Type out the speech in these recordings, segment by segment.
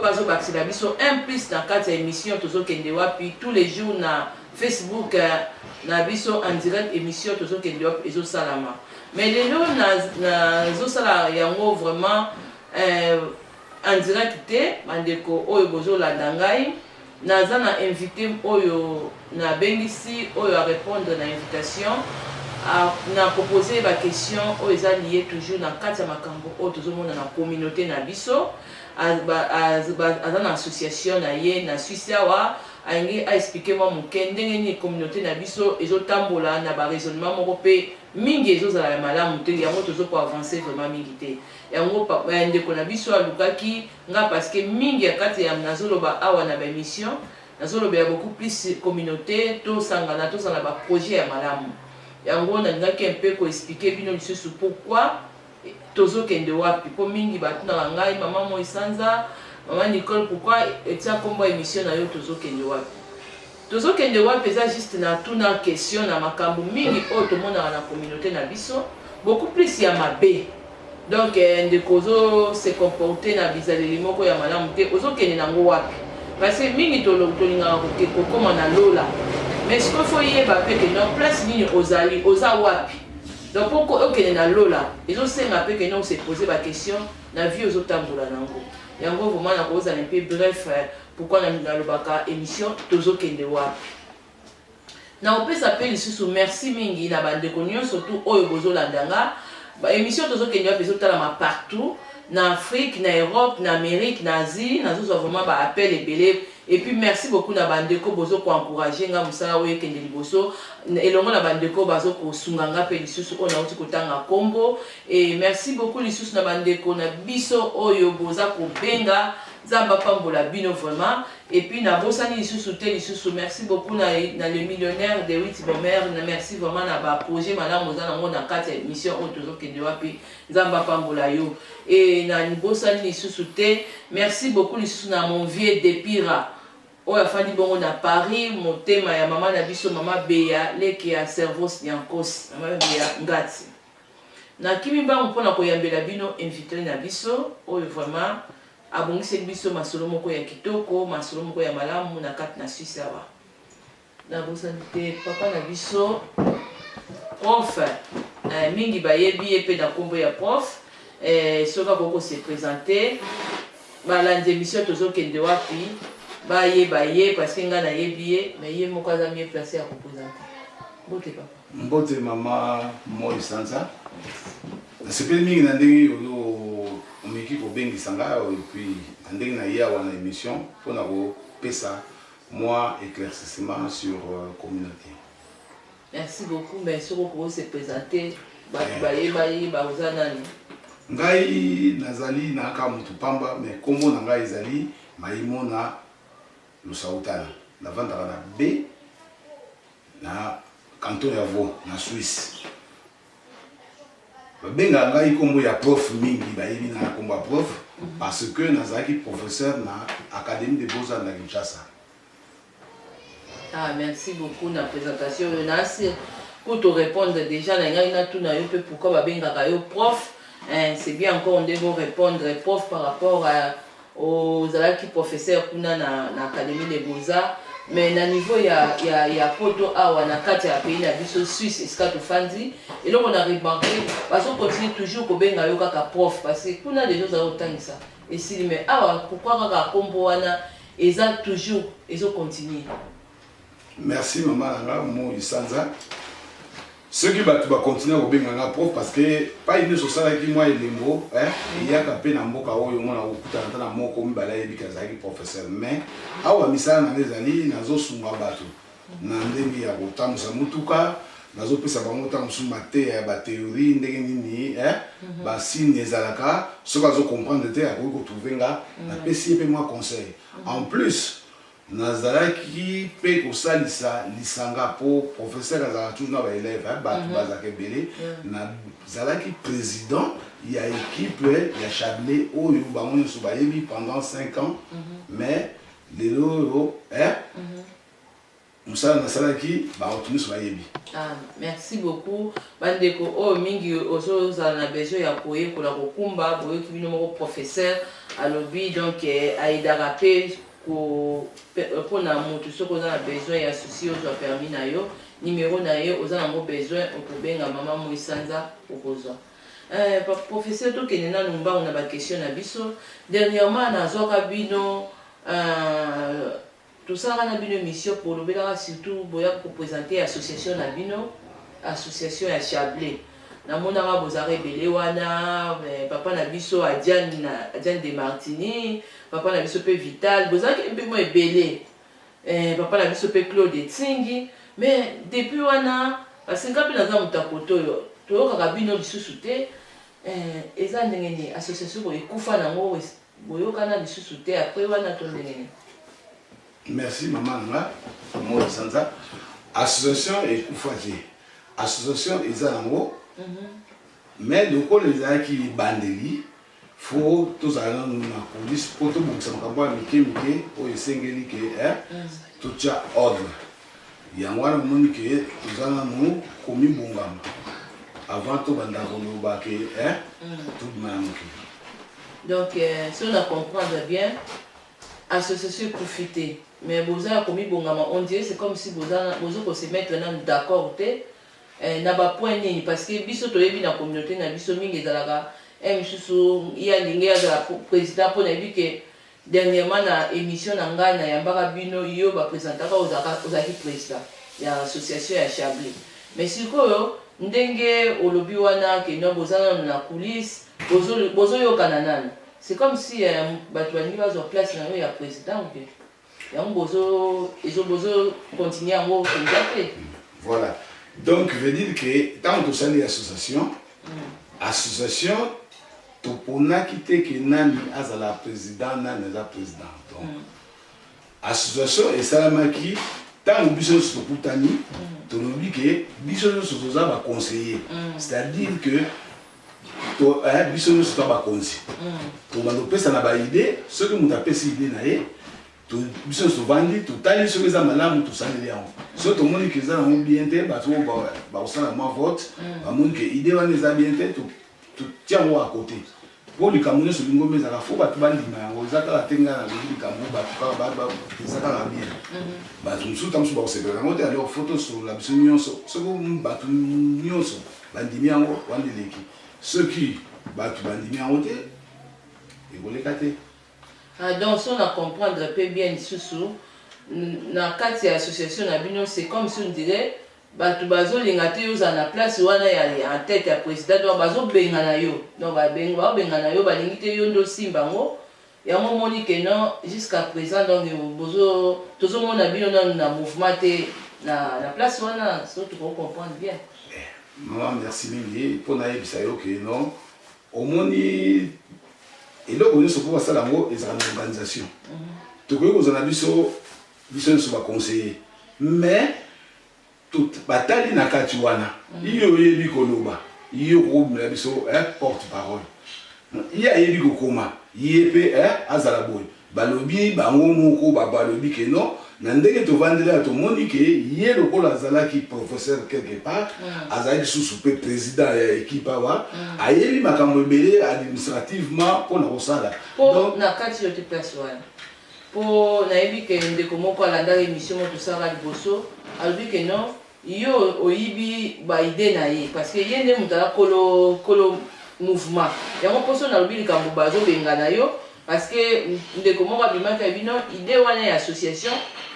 Mpe azobakisela biso un plus na kati ya émission Tozokende Wapi. Tous les jours na Facebook na biso en direct, émission Tozokende Wapi ezosalama. Mais lelo nazosala yango vraiment en direct te. Bandeko oyo bozolanda ngai, naza na invité oyo nabengisi, oyo arépondre na invitation na kopose baquestion oyo eza lié toujours na kati ya makambo oyo tozomona na communauté na biso. Aza na association na ye na Suisse awa. Alingi aexpliquer mwa moke ndenge nini communauté na biso ezotambola na baraisonnement moko mpe mingi ezozala ya malamu te. Yango tozokoavance vraiment mingi te. Yango ndeko na biso alukaki nga, parce que mingi ya kati ya nazoloba awa na baémission, nazolobela beaucoup plus communauté, tosangana, tozala na baprojet ya malamu. Yango nalingaki mpe koexpliquer bino lisusu pourquoi Tozokende Wapi, mpo mingi batunaka ngai: "Mama Moi Sanza, mama Nicole, pourquoi etia nkombo ya émission na yo Tozokende Wapi?" Tozokende Wapi eza juste na tuna question na makambo mingi oyo tomonaka na communauté na biso, beaucoup plus ya mabe. Donc ndeko ozo se comporter na bizaleli moko ya malamu te, ozokende nango wapi? Parce que mingi tolingaka kokóma na lola, mais sikoyo faut yeba mpe ke non, place nini ozali, oza wapi. Donc mpo okende na lola, ezosenga mpe ke non, ose pose baquestion na vie ozotambola nango. Yango vraiment nakozala mpe bref. Pourquoi nalobaka émission Tozokende Wapi? Nakopesa mpe lisusu merci mingi na bandeko nyonso tu oyo bozolanda nga. Baémission Tozokende Wapi ezotalama partout na Afrique, na Europe, na Amérique, na Asie. Nazozwa vraiment baappel ebele. Et puis merci beaucoup na bandeko bozokoencourager nga mosala oyo ekende liboso, elongo na bandeko bazokosunga nga mpe lisusu oyo nauti kotanga nkombo. Et merci beaucoup lisusu na bandeko na biso oyo boza kobenga. Nzambe apambola bino vraiment. Et puis nabosani lisusu te, lisusu merci beaucoup na le millionnaire de 8 Bomer na merci vraiment na baprojet malamu oza nango na kati ya émission oyo Tozokende Wapi. Nzambe apambola yo. E nabosani lisusu te, merci beaucoup lisusu na mon vieux Depira oyo afandi bongo na Paris, motema ya mama na biso, mama Beya, leke ya Servos Nyankos, mama Beya Ngati. Nakimi mbangu mpona koyambela bino invité na biso oyo vraiment abongiseli biso masolo moko ya kitoko, masolo moko ya malamu na kati na Suisse awa. Nabosani te papa na biso prof, mingi bayebi ye mpe na nkombo ya prof. Soki akoki kose présenter, balandi émission Tozokende Wapi bayeba ye, parce que ngai nayebi ye, mais ye moko aza mieux placé ya koprésenter. Mbote papa. Mbote mama Moi Sanza. Nasepeli mingi na ndenge oyo omeki kobengisa ngai, et puis na ndenge na ye awa na émission mpona kopesa mwa éclaircissement sur communauté. Merci beaucoup. Mais soki okoki se présenter, bato bayeba yeba oza nani. Ngai nazali naka motu pamba, mais nkombo na ngai ezali Maimona Lusautana. Navandaka na B na canton ya Vaud na Suisse. Babengaka ngai nkombo ya prof. Mingi bayebi na nkombo ya prof parce que nazalaki professeur na Académie de Beaux-Arts na Kinshasa. Ah, merci beaucoup na présentation oyo. Nasi kuto répondre déjà na ngai natuna yo mpe pourquoi babengaka yo prof. Hein, c'est bien encore ndenge répondre prof par rapport à ozalaki professeur kuna na Académie de Beaux-Arts. Mais na niveau ya poto awa na kati ya pays na biso Suisse, esika tofandi, eloko na remarquer, bazocontinue toujours kobenga yo kaka prof, parce que kuna déjà ozala kotangisa esili. Mais awa pourquoi kaka nkombo wana eza toujours ezocontinue? Merci mama na nga Moi Sanza. Soki bato bakontinue kobenga nga prof parce que pai nyonso osalaki mwa elembo, eyaka mpe na mboka oyo omona kokutana ata na moko mibale ayebiki azalaki professeur. Mais awa misala na nga ezali nazosunga bato na ndenge ya kotambusa motuka, nazopesa bango ntango mosusu mateya ya bathéorie, ndenge nini basigne ezalaka. Soki azocomprendre te, akoki kotrouver nga, napesi ye mpe mwa conseil. En plus nazalaki mpe kosalisa lisanga, mpo professeur azalaka toujours na baélève, bato bazalaka ebele. Nazalaki président ya équipe ya Chablais oyo bango nyonso bayebi pendant 5 ans. Mais lelo oyo. Mosala nasalaki, bato nyonso bayebi. Ah, merci beaucoup bandeko oyo mingi ozozala na besoin ya koyekola kokumba. Boyoki bino moko, professeur alobi. Donc aaidaka mpe mpona motu soki oza na besoin ya souci ozwa permis na yo. Numero na ye oza nango besoin, okobenga mama Moisanza, okozwa. Professeur, tokende nanu mbangu na baquestion na biso. Dernièrement nazwaka bino, tosalaka na bino émission, bolobelaka surtout boya koprésente association na bino, association ya Chablais. Namonaka bozalaka ebele wana, papa na biso Adiane, Adiane de Martini, papa na biso mpe Vital, bozalaki mpe mo ebele, papa na biso mpe Claude Etsingi. Mais depuis wana, parce nga mpe naza moto ya kote oyo, toyokaka bino lisusu te. Eza ndenge nini? Association boye ekufa nango, boyokana lisusu te après wana to ndenge nini? Merci mama na nga Molo Sanza. Association ekufa te, association eza yango, mais lokola ezalaki ebandeli, faut tozala nanu na police mpo tobongisa makambo ya mike mike oyo esengeli ke totia ordre. Yango wana omoni ke toza nanu komibongama avant tobanda koloba ke tobima na mokili. Donc so na comprendre bien, association ekufi te, mais boza ya komibongama. On dirait c'est comme si boza kose mettre nanu d'accord te na bapoint nini, parce que biso toyebi na communauté na biso mingi ezalaka mosusu ye alingi azala président. Mpo nayebi ke dernièrement na émission na ngai nayambaka bino, yo baprésentaka, ozalaki président ya association ya Chablais. Mais sikoyo ndenge olobi wana ke no boza nanu na coulisse, bozoyokana nanu, c'est comme si bato balingi bazwa place na yo ya président ou bien yango bozo continue yango mpenza te. Voilà, donc veut dire que ntango tosali association, association toponaki te ke nani azala président, nani aza président. Donc association esalamaki ntango biso nyonso tokutani, tolobi ke biso nyonso toza baconseiller, c'est-à-dire que biso nyonso toza bakonzi, tobanda kopesa na baidée. Soki moto apesi idée na ye, biso nyonso tovandi, totali soki eza malamu, tosaleli yango. Soki tomoni ke eza nango bien te, bato oyo bakosala mwa vote bamoni ke idée wana eza bien te, totia yango à côté. Mpo likambo nyonso lingomba ezalaka, faut bato bandima yango. Eza kaka te ngai nalobi likambo, bato kaka eza kaka bien. Bato mosusu ta mosusu bakosepela yango te. Alors faut tosolola biso nyonso. Soki bato nyonso bandimi yango, wana eleki. Soki bato bandimi yango te, ekoleka te. Ah, donc so na comprendre mpe bien lisusu, na kati ya association na bino, c'est comme si on dirait bato bazolinga te ozala na place wana ya en tête ya président. Donc bazobengana yo, donc bazobengana yo, balingi te yo nde osimba yango. Yango omoni ke non, jusqu'à présent donc bozo tozomona bino nanu na mouvement te na place wana, so tokocomprendre bien. Mama, merci mingi mpo nayebisa yo ke non, omoni, eloko nyonso mpo basala yango ezala na organisation. Tokoki kozala na biso, biso nyonso baconseiller, mais batali na kati wana, yo oyebi koloba, yo okobimela biso porte parole, ye ayebi kokoma, ye mpe azala boye. Balobi bango moko, balobi ke non, na ndenge tovandeli awa, tomoni ke ye lokola azalaki professeur quelque part, azalaki susu mpe président ya équipe awa, ayebi makambo ebele administrativement mpona kosala. Mpo na kati yo te place wana, mpo nayebi ke ndeko moko alandaka émission moko tosalaka liboso, alobi ke non, yo oyibi baidée na ye, parce que ye nde moto aza kolo kolo mouvement yango. Mposo nalobi likambo bazobengana yo, parce que ndeko moko abimaki ya bino, idée wana ya association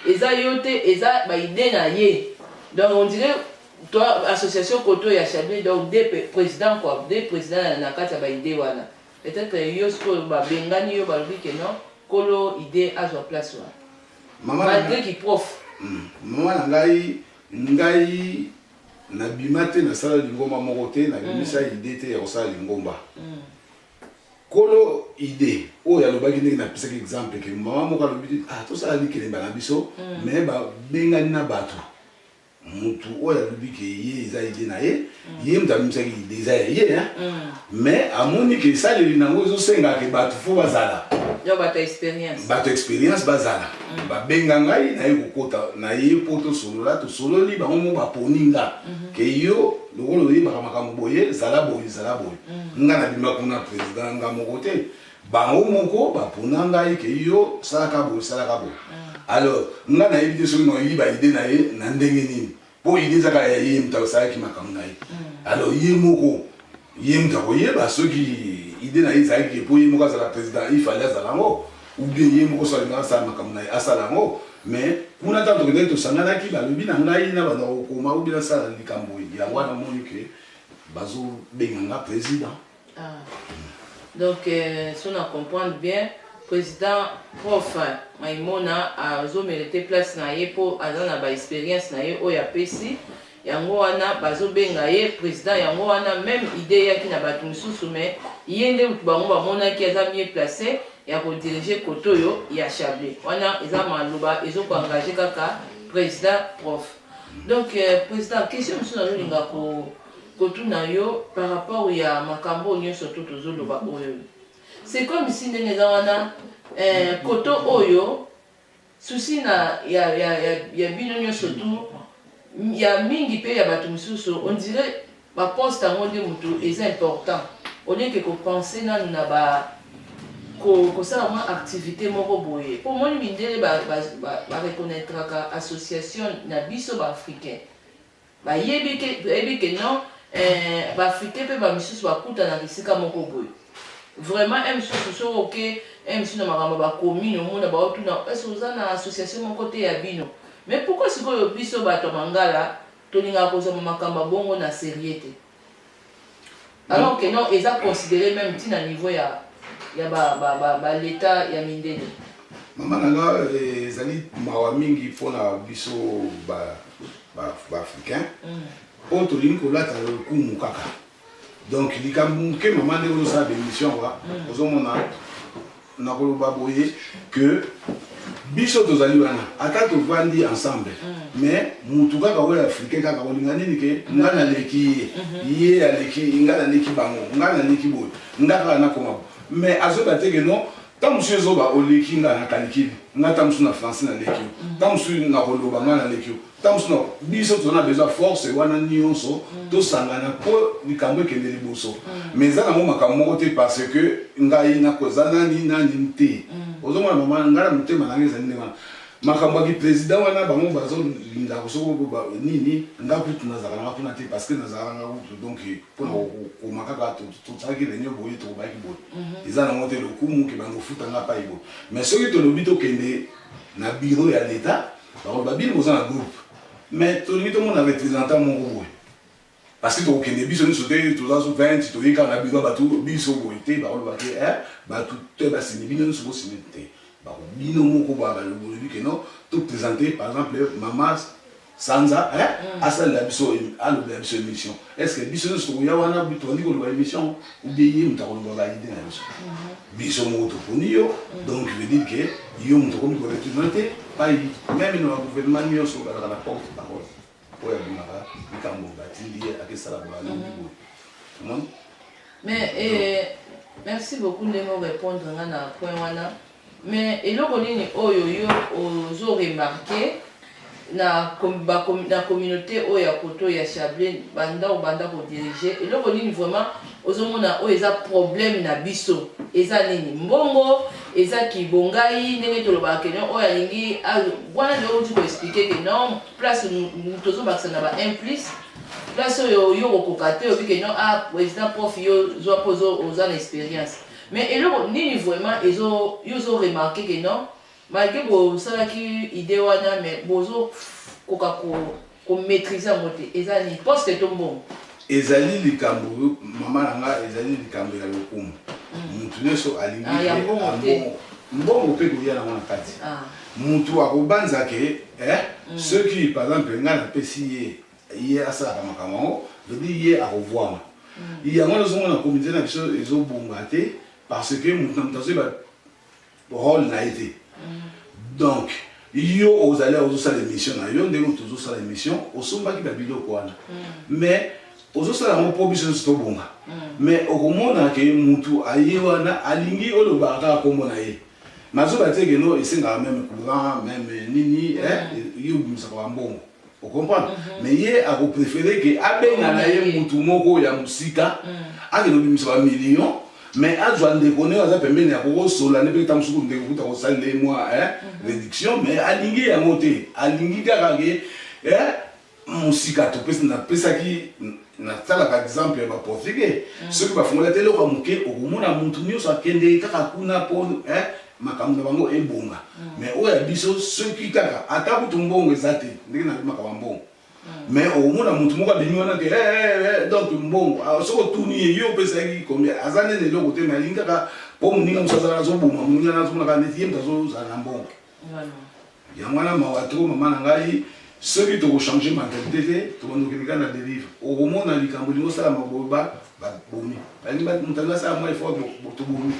eza yo te, eza baidée na ye. Donc on dirait toi, association koto ya Chablais, donc deux président quoi, deux président na kati ya baidée wana. Peut-être yo sikoyo babengani yo, balobi ke non, kolo idée azwa place wana, malgré ki prof. Mama na ngai, ngai nabima te, nasala lingomba moko te, nabimisa idée te ya kosala lingomba. Kolo idée oyo alobaki, ndenge napesaki exemple ke mama moko alobi: "Ah, tosala likelemba na biso." Mais babengani na bato. Mutu oyo alobi ke ye eza idée na ye, ye mutu abimisaki idée, eza ya ye, hein? Mais amoni ke esaleli nango ezosenga ke bato fo bazala. Yo bato ya expérience. Bato expérience bazala. Babenga ngai, naye kokota na ye mpo tosolola, tosololi, bango mo baponi nga. Ke yo lokola oyebaka makambo boye, zala boye, zala boye. Nga nabima kuna président nga moko te. Bango moko bapona ngai ke yo salaka boye, salaka boye. Alors nga nayebi te soki nayebi ba idée na ye na ndenge nini, mpo idée ezaka ya ye, moto asalaki makambo na ye. Alors ye moko, ye moto akoyeba soki idée na ye ezalaki ke mpo ye moko azala président, il fallait azala yango, ou bien ye moko so alingaka asala makambo na ye, asala yango. Mais kuna ntango tokendaki, tosanganaki, balobi na ngai na banda kokoma ou bien nasala likambo yango wana, moni ke bazobenga nga président. Ah. Donc si on a comprendre bien, président prof Maimona azomérite place na ye mpo aza na baexpérience na ye oyo apesi yango wana bazobenga ye président. Yango wana même idée eyaki na bato mosusu, mais ye nde mutu bango bamonaki aza mieux placé ya kodirige kote oyo ya Chablais. Wana eza maloba ezokoengage kaka président prof. Donc président, question mosusu nazolinga kotuna yo par rapport ya makambo oyo nyonso to tozoloba oyo, c'est comme si ndenge eza wana, koto oyo susi na ya bino nyonso tu ya mingi mpe ya bato mosusu, on dirait baposte yango nde motu eza important au lieu ke kopense nanu na ba kosala mwa activité moko boye. Mpo omoni mindele bareconnaîtraka association na biso baafricain, bayebi ke, bayebi ke non, baafricain mpe bamisusu bakutanaka esika moko boye. Vraiment, e mosusu soki oke e mosusu na makambo ya bacommune, omona baotuna ese oza na association moko te ya bino. Mais pourquoi sikoyo biso bato ya mangala tolingaka kozwa makambo ya bongo na sérieux te, alors que non, eza considéré même ntina niveau ya ba l'état ya mindele? Mama na nga, ezali mawa mingi mpona biso baafricain mpo tolingi kolata lokumu kaka. Donc likambo moke, mama, ndenge ozosala bémission wa, ozomona nakoloba boye que biso tozali wana, ata tovandi ensemble, mais mutu kaka oyo africain kaka kolinga nini ke nga naleki ye, ye aleki nga, naleki bango, nga naleki boye, nga kaka nakoma bo. Mais azoyeba te ke non, ntango mosusu ezoba oleki nga na calcul, nga ntango mosusu na français naleki yo, ntango mosusu na koloba nga naleki yo, ntango mosusu biso toza na besoin force wana nyonso tosangana mpo likambo ekende liboso. Mais eza nango makambo moko te, parce que ngai nakoza nani nani te. Ozomona, mama, ngai na motema na ngai ezali ndenge wana. Makambo ya président wana, bango bazolinga soko nini, nga kutu nazalaka nanga kuna te, parce que nazalaka nanga kutu. Donc mpona kokoma kaka tosalaki réunion boye, tokobaki boye, eza nango te lokumu ke bango futa nga pai boye. Mais soki tolobi tokende na bureau ya l'état, bakoloba bino boza na groupe, mais tolingi tomona représentant moko boye, parce que tokokende biso nyonso te, toza so 20, toyei kaka na bureau bato biso boye te. Bakoloba te bato te basini, bino nyonso bosini te, bino moko balobi ke non, toprésente par exemple mama Sanza, asalela biso, alobela biso émission. Est ce que biso nyonso tokoya wana, tobandi koloba émission, ou bien ye moto akoloba baidée na biso? Biso moko toponi yo, donc veut dire ke yo moto okomi koreprésente pai. Même na bagouvernement nyonso bazalaka na porte parole oyo abimaka likambo batindi ye akesala boye, alobi boye, omoni. Mais merci beaucoup ndenge orépondre nga na point wana. Mais eloko nini oyo yo ozo remarke na communauté oyo ya koto ya Chablais, banda obanda kodirige, eloko nini vraiment ozomona oyo eza problème na biso? Eza nini? Mbongo? Eza kibongai ndenge tolobaka ke non, oyo alingi wana nde outi koexplike ke non, place moto ozobakisa na ba 1 plus, place oyo yo kokoka te, obi ke non, ah, président prof, yo zwa mpo oza na expérience. Mais eloko nini vraiment ezo yo ozo remarke ke non, malgré bosalaki idée wana, mais bozokoka komaîtrise yango te? Eza nini? Poste to mbongo? Ezali likambo, mama na nga, ezali likambo ya lokumu. Mutu nyonso alingi mbongo mpe koya nango na kati. Mutu akobanza ke soki par exemple ngai napesi ye, ye asalaka makambo yango, veut dire ye akovwama. Yango nazomona communauté na biso ezobonga te, parce que mutu na mutu azoyeba rôle na ye te. Donc Yo ozali awa ozosala émission na yo ndenge tozosala émission, osombaki babiloko wana, mais ozosala yango mpo biso nyonso tobonga. Mais okomona ke mutu aye wana alingi olobaka kaka nkombo na ye, nazoba te ke no esengaka même courant, même nini, ye obimisaka bambongo, ocomprendre. Mais ye akopréféré ke abenga na ye mutu moko ya mosika, akende obimisa bamillion, mais azwa ndeko ndenge aza pembeni ya kokosola nde mpe ntango mosuku ndeko kuta kosalela ye mwa réduction. Mais alingi yango te, alingi kaka ke mosika. Topesi, napesaki, nasalaka exemple ya baportugais. Soki bafongola te eloko ya moke, okomona mutu nyonso akende kaka kuna mpo makambo na bango ebonga. Mais oyo ya biso, soki kaka ata kutu mbongo eza te, ndenge nabimaka bambongo, mais okomona mutu moko abimi wana ke donc mbongo. Soki otuni ye, yo opesaki combien? Aza nene eloko te, mais alingi kaka mpo moninga mosu azala azoboma moninga, nazomona kaka neti ye moto azozala na mbongo. Yango wana mawa trop, mama na ngai. Soki tokochange mentalité te, tokondokende kaka na dérive. Okomona likambo elingi osalama boye, babomi, moto alingi asala mwa effort, tobomi.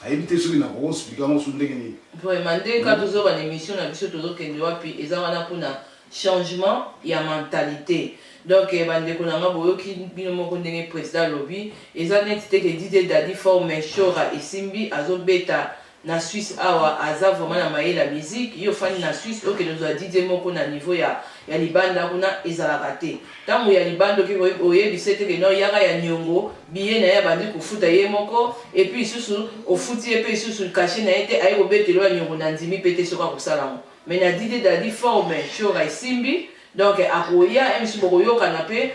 Nayebi te soki nakoexpliquer yango so ndenge nini. Vraiment, ndenge kaka tozoba na émission na biso Tozokende Wapi, eza wana mpona changement ya mentalité. Donc bandeko na nga, boyoki bino moko ndenge président alobi. Eza neti te ke DJ Dadi Forme Shora esimbi azobeta na Suisse awa, aza vraiment na mayele ya musique. Yo ofandi na Suisse, okende ozwa DJ moko na niveau ya libanda kuna, ezalaka te. Ntango ya libanda oki oyebisa ete ke no yaka ya niongo biye na ye, abandi kofuta ye moko, et puis lisusu ofuti ye mpe lisusu cachet na ye te, aye kobetela ya niongo na ndimi mpe te soki akosala yango. Mais na DJ Dadi Forme Shora esimbi, donc akoya msu, bokoyokana mpe,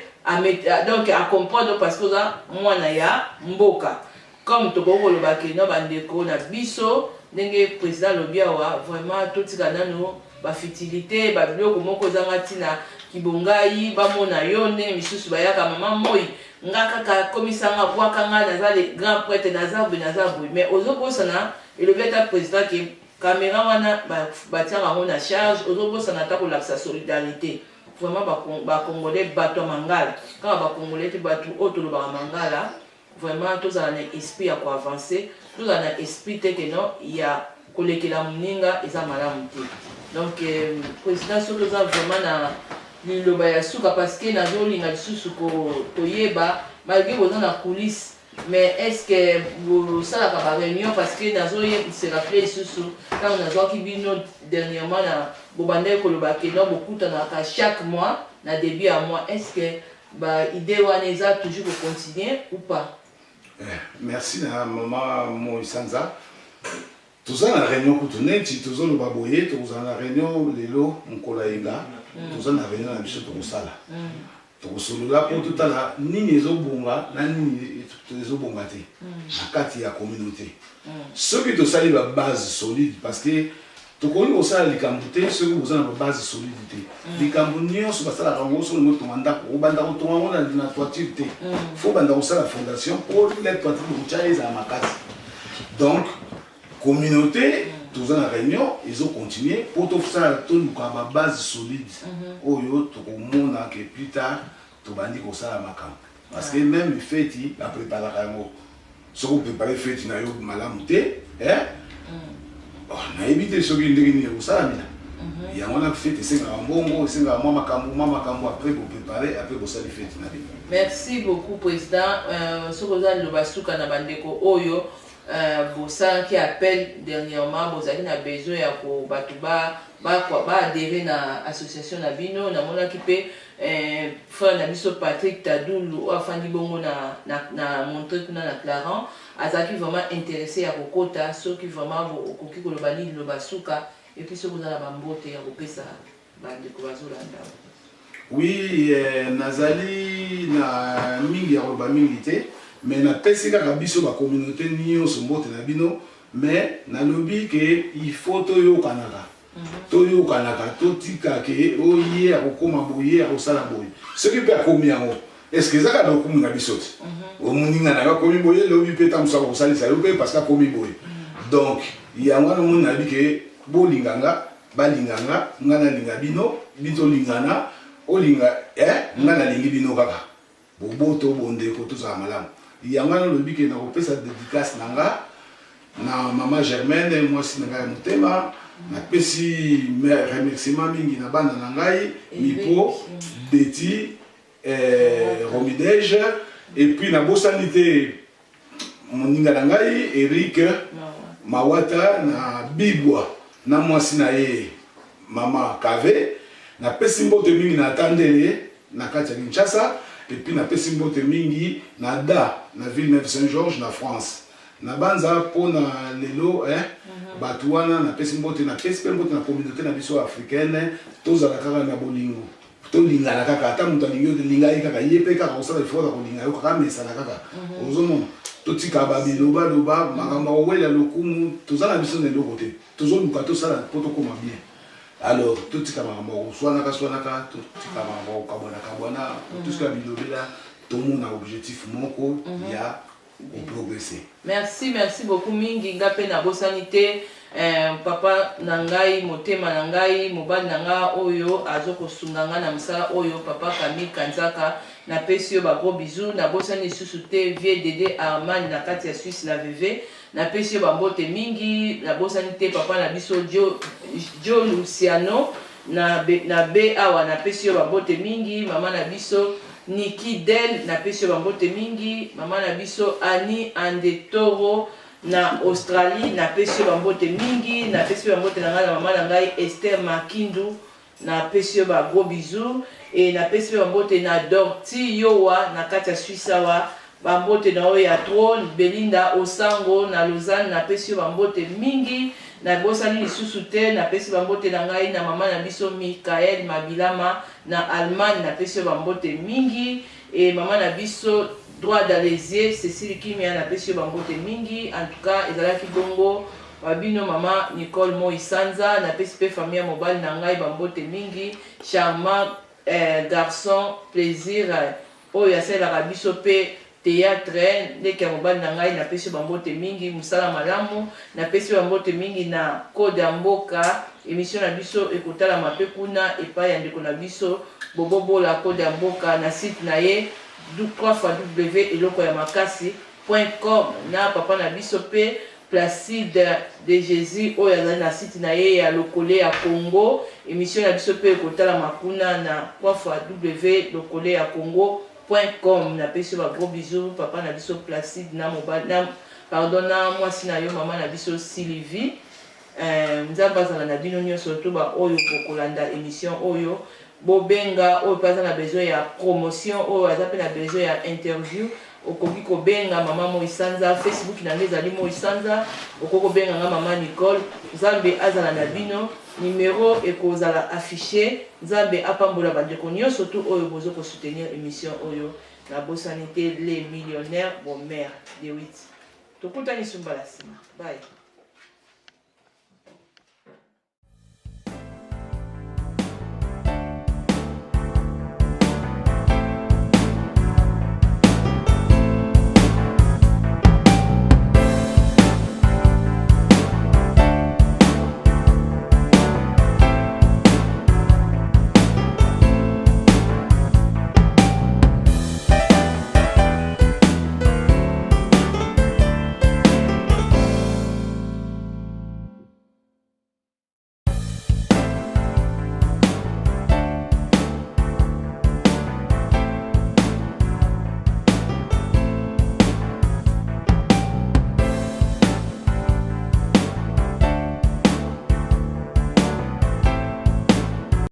donc acomprendre parce que oza mwana ya mboka. Comme tokoki koloba ke no bandeko na biso, ndenge président alobi awa, vraiment totika nano bafutilité, babiloko moko ezanga ntina, kibongai bamona yo ndenge misusu bayaka mama moi nga kaka komisanga bwaka nga naza le grand prêtre, naza boye, naza boye. Mais ozobosana, elobi ata président ke caméra wana batiaka yango na charge, ozobosana ata kolakisa solidarité. Vraiment, bacongolais, bato ya mangala, kaka bacongolais te, bato oyo tolobaka mangala, vraiment tozala na esprit ya koavance, tozala na esprit te ke no ya kolekela moninga eza malamu te. Donc président, soki oza vraiment na liloba ya suka, parce que nazolinga lisusu koyeba, malgré boza na coulisse, mais est ce que bosalaka baréunion? Parce que nazoyebisa rappeler lisusu, ntango nazwaki bino dernièrement na bobandaki koloba ke no bokutanaka chaque mois na début ya mois. Est ce que baidée wana eza toujours kocontinue ou pas? Merci na mama Moisanza. Toza na réunion kutu neti tozoloba boye, tokozala na réunion lelo, mokolo ya yenga. Toza na réunion na biso, tokosala, tokosolola mpo totala nini ezobonga na nini ezobonga te na kati ya communauté. Soki tosali babase solide, parce que tokoki kosala likambo te soki boza na babase solide te. Likambo nyonso basalaka yango, soki olingi otonga ndako, obanda kotonga yango na toiture te, faut banda kosala fondation mpo le toiture okotya ezala makasi. Donc communauté, toza na réunion ezocontinue mpo tosala, toluka babase solide oyo tokomona ke plus tard tobandi kosala makambo. Parce que même feti bapreparaka yango, soki oprépare feti na yo malamu te, nayebi te soki ndenge nini ekosalamela yango wana. Fete esengaka mbongo, esengaka mwa makambo, mwa makambo, après koprépare, après kosali feti na bino. Merci beaucoup, président. Soki oza liloba suka na bandeko oyo bosalaki appel dernièrement, bozalaki na besoin ya ko bato baadhérer na association na bino. Namonaki mpe frère na biso Patrick Tadulu oyo afandi bongo na Montre kuna na Clarent, azalaki vraiment intéressé ya kokota. Soki vraiment okoki koloba nini, liloba suka, et puis soki oza na bambote ya kopesa bandeko bazolanda. Oui, nazali na mingi ya koloba mingi te, mais napesi kaka biso bacommunauté nyonso mbote na bino. Mais nalobi ke il faut toyokanaka, toyokanaka, totika ke oyo ye akokóma boye, akosala boye. Soki mpe akomi yango, est ce que eza kaka lokumu na biso te? Omoninga na yo akomi boye, lobi mpe ta mosu akosalisa yo mpe parce que akomi boye. Donc yango wana omoni, nayebi ke bolinganga, balinganga, nga nalinga bino, bino tolingana, olinga nga nalingi bino, kaka boboto, bondeko, tozala malamu. Yango wana olobi ke nakopesa dédicace na nga na mama Germaine, mwasi na ngai ya motema. Napesi remerciement mingi na bana na ngai Mipo, Deti, eh, Romidege et puis nabosani te moninga na ngai Eric Mawata na Bibwa na mwasi na ye mama Kave. Napesi mbote mingi na Atandele na kati ya Kinshasa et puis napesi mbote mingi na Da na Villeneuve Saint-Georges na France. Nabanza mpo na lelo eh, bato wana napesi mbote, napesi mpe mbote na communauté na biso africaine. Tozala kaka na bolingo, tolingana kaka. Ata moto alingi yo te, linga ye kaka, ye mpe kaka kosala effort ya kolinga yo kaka, amesana kaka. Ozomona, totika babilobaloba, makambo ya kowela lokumu. Toza na biso na eloko te, tozoluka tosala mpo tokóma bien. Alors totika makambo ya koswanaka swanaka, totika makambo ya kokabwana kabwana, totika bilobela, tomona objectif moko ya koprogresse. Merci, merci beaucoup mingi. Nga mpe nabosani te papa na ngai, motema na ngai, mobali na nga oyo azokosunga nga na mosala oyo, papa Camille Kanzaka, napesi yo bagros bisous. Nabosani lisusu te vieux Dede Armani na kati ya Suisse na Veve, napesi yo bambote mingi. Nabosani te papa na biso Jo Luciano na be awa, napesi yo bambote mingi. Mama na biso Niki Del, napesi yo bambote mingi. Mama na biso Ani Andetoro na Australie, napesi yo bambote mingi. Napesi yo bambote na ngai na mama na ngai Esther Makindu, napesi yo bagros bisous. E napesi mpe bambote na Dorti Yowa na kati ya Suisse awa, bambote na oyo ya trône. Belinda Osango na Lausanne, napesi yo bambote mingi. Nabosani lisusu te, napesi bambote na ngai na mama na biso Mikael Mabilama na Allemagne, napesi yo bambote mingi. E mama na biso Droit dans les yeux, Cécile Kimia, napesi yo bambote mingi. En tout cas, ezalaki bongo babino mama Nicole Moi Sanza. Napesi mpe famille ya mobali na ngai bambote mingi, Charmant garçon Plaisir oyo asalelaka biso mpe théâtre, ndeke ya mobali na ngai, napesi yo bambote mingi, mosala malamu. Napesi yo bambote mingi na Code ya Mboka. Émission na biso ekotalama mpe kuna epai ya ndeko na biso Bobobola Code ya Mboka na site na ye 3 fois w eloko ya makasi .com, na papa na biso mpe Placide de Jésus oyo azali na site na ye ya Lokole ya Congo. Émission na biso mpe ekotalama kuna na 3 fois w lokole ya congo.com. Napesi yo bagros bisous, papa na biso Placide na mobali na, pardon, na mwasi na yo, mama na biso Sylvie. Nzambe azala na bino nyonso to baoyo bokolanda émission oyo. Bobenga oyo mpe aza na besoin ya promotion, oyo aza mpe na besoin ya interview, okoki kobenga mama Moi Sanza. Facebook na ngai ezali Moi Sanza, okoki kobenga nga mama Nicole. Nzambe azala na bino. Numero ekozala affiché. Nzambe apambola bandeko nyonso tu oyo bozo kosoutenir émission oyo. Nabosani te les millionnaires bomare de 8. Tokutani sumbala nsima. Bye.